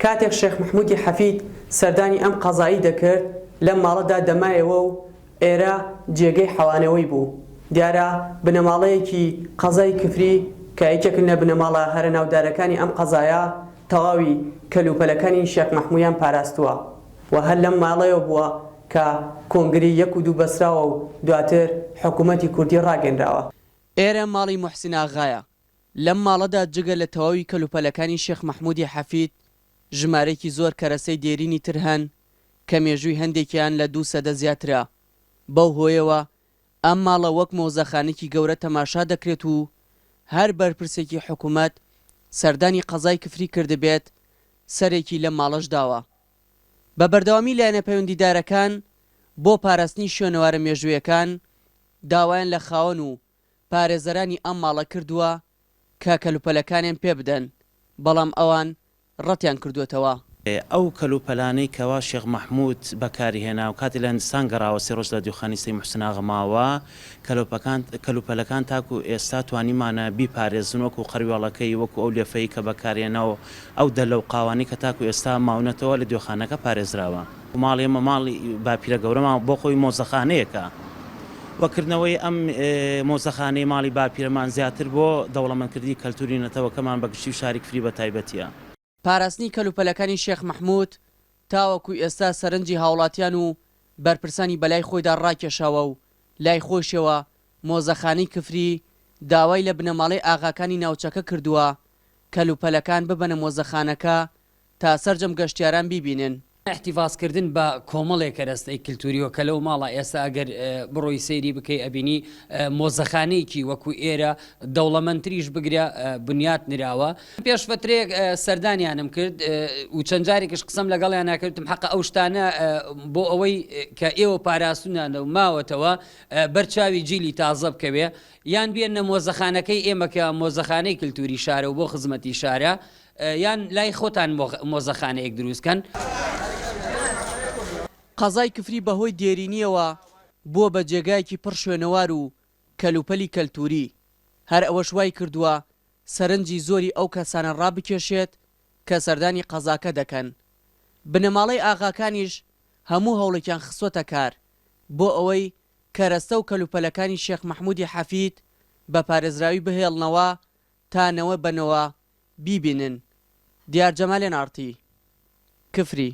کاتێک شێخ مەحمودی حەفید سەردانی ئەم قەزای دەکرد، لەم ماڵەدا دەمایەوە و ئێرە جێگەی حەوانەوەی بوو. دیارە بنەماڵەیەکی قەزای کفری کە یەکێکن لە بنەماڵە هەرە ناودارەکانی ئەم قەزایە، تەواوی کەلوپەلەکانی شێخ مەحمویان پاراستووە و هەر لەم ماڵەیەوە بووە کە کۆنگرەی یەک و دوو بەسراوە و دواتر حکوومەتی کوردی ڕاگەنراوە. ئێرە ماڵی موحسین ئاغایە. لەم ماڵەدا جگە لە تەواوی کەلوپەلەکانی شێخ مەحموودی حەفید، ژمارەیەکی زۆر کەرەسەی دێرینی تر هەن کە مێژووی هەندێکیان لە دوو سەدە زیاترە، بەو هۆیەوە ئەم ماڵە وەک مۆزەخانەکی گەورە تەماشا دەکرێت و هەر بەرپرسێکی حکومەت سەردانی قەزای کفری کردبێت سەرێکی لەم ماڵەش داوە. بە بەردەوامی لایەنە پەیوەندیدارەکان بۆ پاراستنی شوێنەوارە مێژوویەکان داوایان لە خاوەن و پارێزەرانی ئەم ماڵە کردووە کە کەلوپەلەکانیان پێبدەن، بەڵام ئەوان ڕەتیان کردووەتەوە. ئەو کەلوپەلانەی کەوا شێخ مەحموود بەکاری هێنا و کاتێ لە هندستان گەڕاوە سێ ڕۆژ لە دیوخانی سەی موحسن ئاغا ماوە، کەلوپەکان کەلوپەلەکان تاکوو ئێستا توانیومانە بیپارێزن وەکوو قەروێڵەکەی، وەکوو ئەو لێفەی کە بەکاری هێنا و ئەو دەلە و قاوانەی کە تاکوو ئێستا ماونەتەوە لە دیوخانەکە پارێزراوە. ماڵی ئێمە ماڵی باپیرە گەورەمان بۆ خۆی مۆزەخانەیەکە و کردنەوەی ئەم مۆزەخانەی ماڵی باپیرەمان زیاتر بۆ دەوڵەمەندکردنی کەلتوری نەتەوەکەمان بە گشتی و شاری کفری بە تایبەتیە. پاراستنی کەلوپەلەکانی شێخ مەحمود تاوەکو ئێستا سەرنجی هاوڵاتیان و بەرپرسانی بەلای خۆیدا ڕاکێشاوە و لای خۆیشەوە مۆزەخانەی کفری داوای لە بنەماڵەی ئاغاکانی ناوچەکە کردووە کەلوپەلەکان ببەنە مۆزەخانەکە تا سەرجەم گەشتیاران بیبینن. ئیحتیفاز کردن بە کۆمەڵێ کەرەستەی کلتوریوە کە لەو ماڵە ئێستا ئەگەر بڕۆی سەیری بکەی ئەبینی مۆزەخانەیەکی وەکو ئێرە دەوڵەمەندتریش بگرە بنیات نراوە. پێش فەترەیەک سەردانیانم کرد و چەند جارێکیش قسەم لەگەڵیانا کرد وتم حەقە ئەو شتانە بۆ ئەوەی کە ئێوە پاراستوونانە و ماوەتەوە بەر چاوی جیلی تازە بکەوێ یان بێننە مۆزەخانەکەی ئێمە کە مۆزەخانەی کلتوری شارە و بۆ خزمەتی شارە یان لای خۆتان مۆزەخانەیەک دروست کەن. قەزای کفری بەهۆی دێرینییەوە بووە بە جێگایەکی پڕ شوێنەوار و کەلوپەلی کەلتووری، هەر ئەوەش وایکردووە سەرنجی زۆری ئەو کەسانە ڕابکێشێت کە سەردانی قەزاکە دەکەن. بنەماڵەی ئاغاکانیش هەموو هەوڵێکیان خستووەتە کار بۆ ئەوەی کەرەستە و کەلوپەلەکانی شێخ مەحموودی حەفید بە پارێزراوی بهێڵنەوە تا نەوە بە نەوە بیبینن. دیار جەمال ئێن ئاڕ تی. کفری.